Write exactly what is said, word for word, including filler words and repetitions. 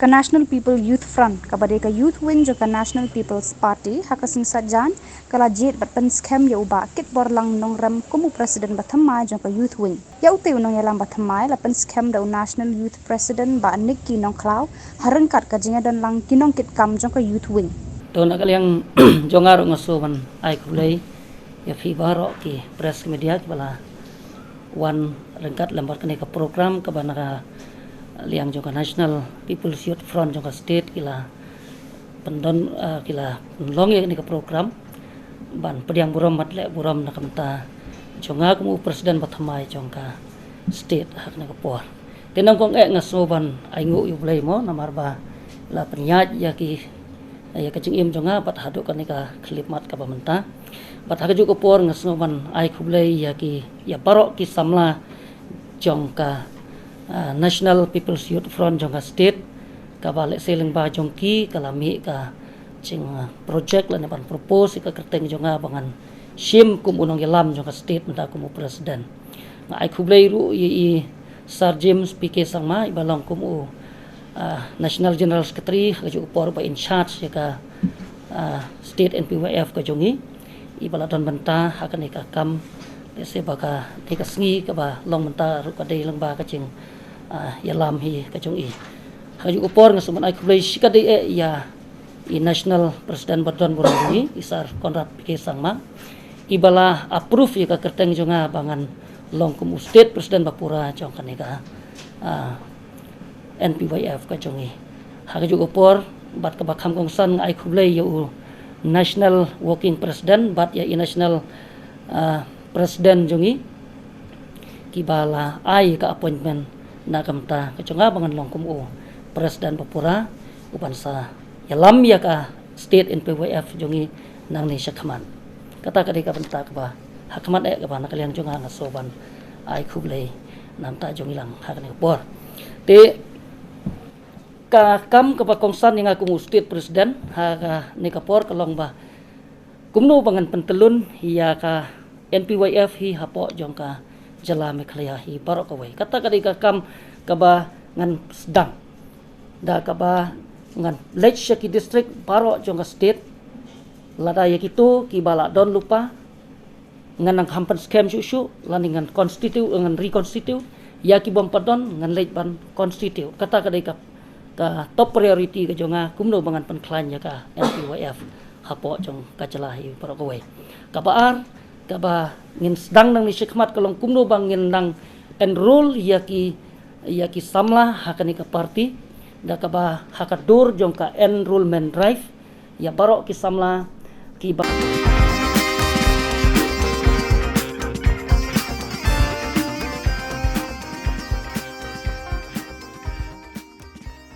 Ka National People Youth Front, kaba dei ka Youth Wing jong ka National People's Party, ha ka sngi Saitjaiñ, ka la jied bad pynskhem ïa u Bah Kitborlang Nongrem kum u President ba thymmai jong ka Youth Wing. Ïa utei u nongïalam ba thymmai la pynskhem da u National Youth President Bah Nicky Nongkhlaw, ha ryngkat ka jingïadonlang ki nongkitkam jong ka Youth Wing. To na ka liang jong nga ruh nga sngewbha ban ai khublei ïa phi baroh ki press media kiba la wan ryngkat lem bad kane ka program kaba na ka liang jong ka National People's Youth Front jong ka state ki la pyndon, ah, ki la pynlong ïa kane ka program ban pdiang burom bad leh burom na ka bynta jong nga kum u President ba thymmai jong ka state ha kane ka por. Te nangkong eh nga sngewbha ban ai nguh ïa U Blei mo namar ba la pynïaid ïa ki, ïa ka jingim jong nga bad haduh kane ka khyllipmat kaba mynta. Bad ha kajuh ka por nga sngewbha ban ai khublei ïa ki, ïa baroh ki samla jong ka, ah, National People's Youth Front jong ka state, kaba lehse lyngba jong ki ka la mih ka jing, ah, project lane ban propose ïa ka kyrteng jong nga ba ngan shim kum u nongïalam jong ka state mynta kum u President. Nga ai khublei ruh ïa i Sir James P K Sangma iba long kum u, ah, National General Secretary ha kajuh ka por ba in charge ïa ka, ah, State N P Y F ka jong i, iba la don bynta ha kane ka kam, lehse ba ka, te ka sngi kaba long bynta ruh ka dei lyngba ka jing, ah, ïalam hi ka jong i. Ha kajuh ka por nga sngewbha ban ai khublei shikatdei eh ïa i National President ba don burom jong i, i Sir Conrad P K Sangma, iba la approve ïa ka kyrteng jong nga ba ngan long kum u State President ba pura jong kane ka, ah, N P Y F ka jong i. Ha kajuh ka por bad kaba kham kongsan nga ai khublei ïa u National Working President bad ïa i National, ah, President jong i kiba la ai ka appointment na ka bynta ka jong nga ba ngan long kum u President ba pura u ban sa ïalam ïa ka State N P Y F jong i nangne shakhmat. Kata ka dei ka bynta kaba ha khmat eh kaba na ka liang jong nga nga sngewbha ban ai khublei na ka bynta jong i lang ha kane ka por. Te ka kam kaba kongsan ïa nga kum u State President ha kane ka por ka long ba kumno ba ngan pyntyllun ïa ka N P Y F hi hapoh jong ka jylla Meghalaya hi baroh kawei. Kata ka dei ka kam kaba ngan sdang da kaba ngan leit sha ki district baroh jong ka state, lada ïa kito kiba la don lypa ngan nang kham pynskhem shuh shuh, lane ngan constitute, ngan reconstitute, ïa ki bym pat don ngan leit ban constitute. Kata ka dei ka, ka top priority ka jong nga kumno ba ngan pynkhlaiñ ïa ka N P Y F hapoh jong ka jylla hi baroh kawei. Kaba ar kaba ngin sdang nangne shakhmat ka long kumno ba ngin nang enroll ïa ki, ïa ki samla ha kane ka party da kaba ha ka dur jong ka enrollment drive ïa baroh ki samla kiba